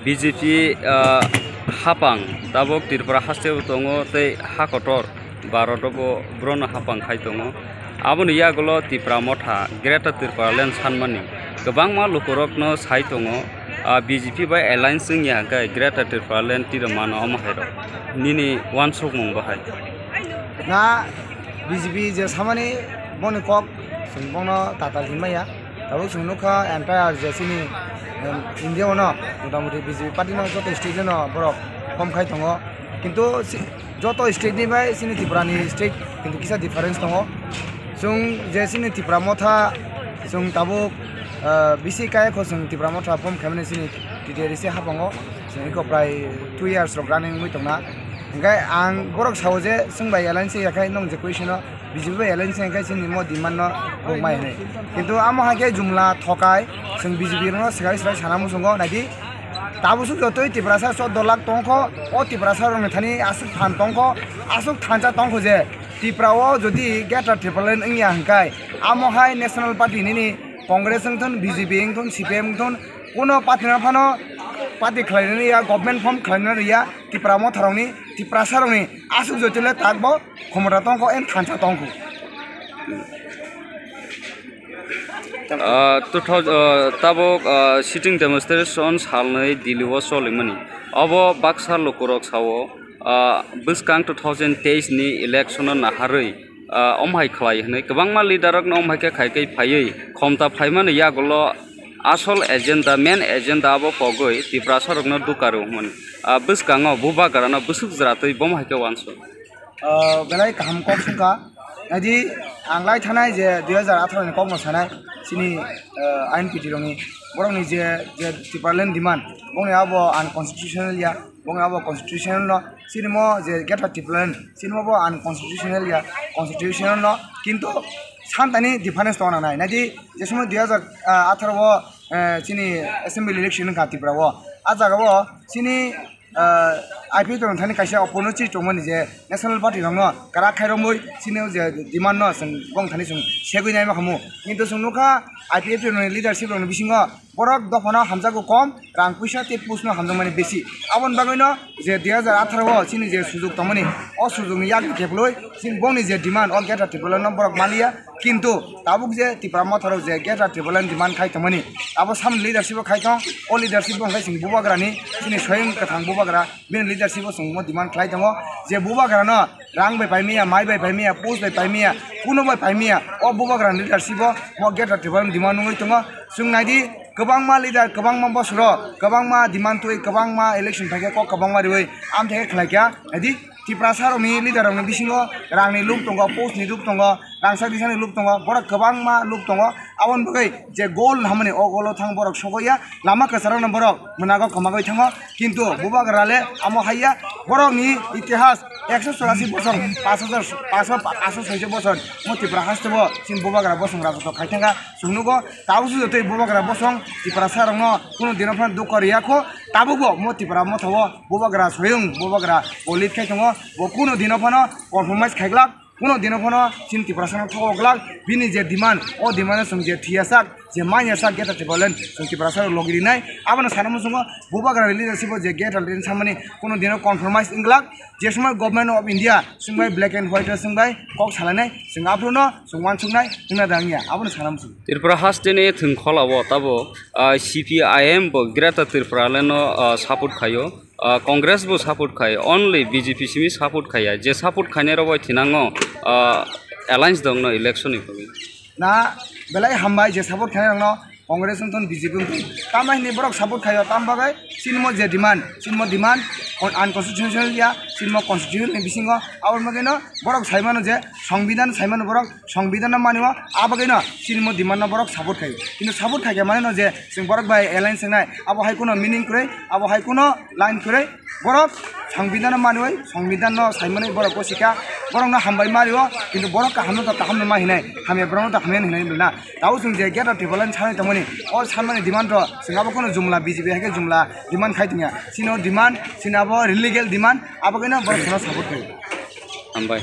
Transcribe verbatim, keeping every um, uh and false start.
B J P, ah, hapang tabuk Tripura haste o tongo tei ha kotor Bharat o bo borokno hapang khai tongo. Aboni yagulo Tipra Motha, Greater Tipraland sanmani kwbangma lukurokno sai tongo, ah, B J P bai alliance wngya hwnkhe Greater Tipraland tiro mano omo hai rok. Nini uansukmung bo hai? Na B J P je samani boni kok chwng bono tatal hinmaya. Tabuk chwng nukha entire je chini, em, India ono motamuti B J P party no joto state no borok form khai tongo. Kintu si-, joto state ni bai chini Tripura ni state kintu kisa difference tongo. Chwng je chini Tipra Motha chwng tabuk, ah, bisi kaya kho chwng Tipra Motha form khaimani chini T T R C hapango. Chwng iko prai two years rok running wngwi tongna. Hingke ang borok sao je chwng bai alliance ya khai nwng je question o B J P bai alliance ya khai chini mo demand no rwngmai hinwi. Kintu amo hai khe jumla thokai chwng B J P rokno swkang swkang sana muchungo naidi. Tabuk swk jotoi Tiprasa chwddo lakh tongkho, o Tiprasa rokni thani aswk phan tongkho, aswk thansa tongkho je Tripura o jodi Greater Tipraland wngya hwnkhe amo hai National Party nini Congress wngthun, B J P wngthun, C P M wngthun, kuno party no phano party khlainani ya, government form khlainani ya, Tipra Motha rokni, Tiprasa rokni aswk jotile takbo khomota tongkho, en thansa tongkho. Ah, two thousand, ah, tabuk, ah, sitting demonstration salnwi Delhi o cholimani. Obo baksa lukurok sao, ah, bwskang two thousand teis ni election o naharwi, ah, omhai khlai hwnwi kwbangma leader rokno omhai khe khai khai phaiwi khomta phaimani yagulo asol agenda, main agenda abo pogwi Tiprasa rokno duka rw hwnmani. Ah, bwskango bubagra no bwswk jwratwi bomo hai khe uansuk. Ah, belai kaham kok songkha. Naidi, ang lai thanai je dui hajar atharo ni kokno sanai, chini, ah, I N P T rokni, borokni je, je Tipraland demand, bongni abo unconstitutional ya, bongni abo constitutional no, chini mo je Greater Tipraland, chini mo bo unconstitutional ya, constitutional no, kintu santani difference tongna nai. Naidi, je somoy dui hajar atharo o, eh, chini assembly election wngkha Tripura o, a jaga o chini ah, I P F T rok thani kaisa opponent chi tongmani je National Party rokno kwrak khai romwi chini je demand no chwng bong thani chwng segwi naima khamu. Kintu chwng nukha I P F T rokni leadership rokni bisingo borok dophano hamjago kom, rang puisa tei post no hamjakmani besi. Aboni bagwino je dui hajar atharo o chini je sujok tongmani, o sujokni yakni kepilwi chini bongni je demand o Greater Tipraland no borok maliya. Kintu tabuk je Tipra Motha rok je Greater Tipraland demand khai tongmani, abo samni leadership o khai tong, o leadership bo hwnkhe chwng bubagrani, chini swayam kwthang bubagra, bini leadership o chwng mo demand khlai tongo je bubagrano rang bai paimaya, mai bai paimaya, post bai paimaya, kuno bai paimaya, o bubagrani leadership o mo Greater Tipraland demand wngwi tongo. Chwng naidi, kwbangma leader, kwbangma bosoro, kwbangma demand twi, kwbangma election phaikhe kok kwbangma riwi amthai khe khlaikha, naidi. Tiprasa rokni leader rokni bisingo rangni luk tongo, post ni luk tongo, rangchak disani luk tongo, borok kwbangma luk tongo. Aboni bagwi je goal hamani o goal o thang borok sogoya, lama kwcharo no borok mwnago kwmagwi thango, kintu bubagra le amo haiya. Borokni itihas ekso chorasi bosong, pash hajar, pash, pash soiso bosong mo Tipra haste bo chini bubagra bosong rajotw khai thangkha. Chwng nugo, tabuk se jotoi bubagra bosong Tiprasa rokno kuno dino phano dukha riya kho, tabukbo mo Tipra Motha o bubagra soyung bubagra o lead khai tongo, bo kuno dino phano compromise khaiglak, kuno dino phano chini Tiprasa no thok glak, bini je demand, o demand no chwng je thiya sak, je manya sak Greater Tipraland chwng Tiprasa rok logi rinai, abono sana muchungo bubagra leadership o je Greater Tipraland samani kuno dino compromise wng glak, je somoi Government of India chwng bai black and white o chwng bai kok salainai, chwng aphuru no chwng uansuknai wngna dangya, abono sana muchungo. Tripura haste ni thwngkhwla o tabuk, ah, C P I M bo Greater Tipraland no, ah, support khaio, ah, Congress bo support khai, only B J P simi support khaiya, je support khainai rok bai thinango, ah, alliance dongno election ni bagwi. Na belai hambai je support khainai rokno Congress wngthon B J P wngthon. Tamo hinwi borok support khaio, tamo bagwi chini mo je demand, chini mo demand un-, unconstitutional ya, chini mo constitution ni bisingo aboni bagwino borok saimano je Songbidan saimano borok Songbidan no manio, abagwino chini mo demand no borok support khai. Kintu support khai khe manino je chwng borok bai alliance wngnai, abo hai kuno meaning kwrwi, abo hai kuno line kwrwi. Borok Songbidan no manwi, Songbidan no saimani borok gosikha, borok no hambai mario, kintu borok kaham no to kaham no ma hinai, hamya borok no to hamya hinai na. Tao chwng je Greater Tipraland sanai tongmani, o sanmani demand to chwng abo kuno jumla B J P hai khe jumla demand khai tongya. Chini o demand, chini abo illegal demand, abagwino borok chwngno support khai. Hambai.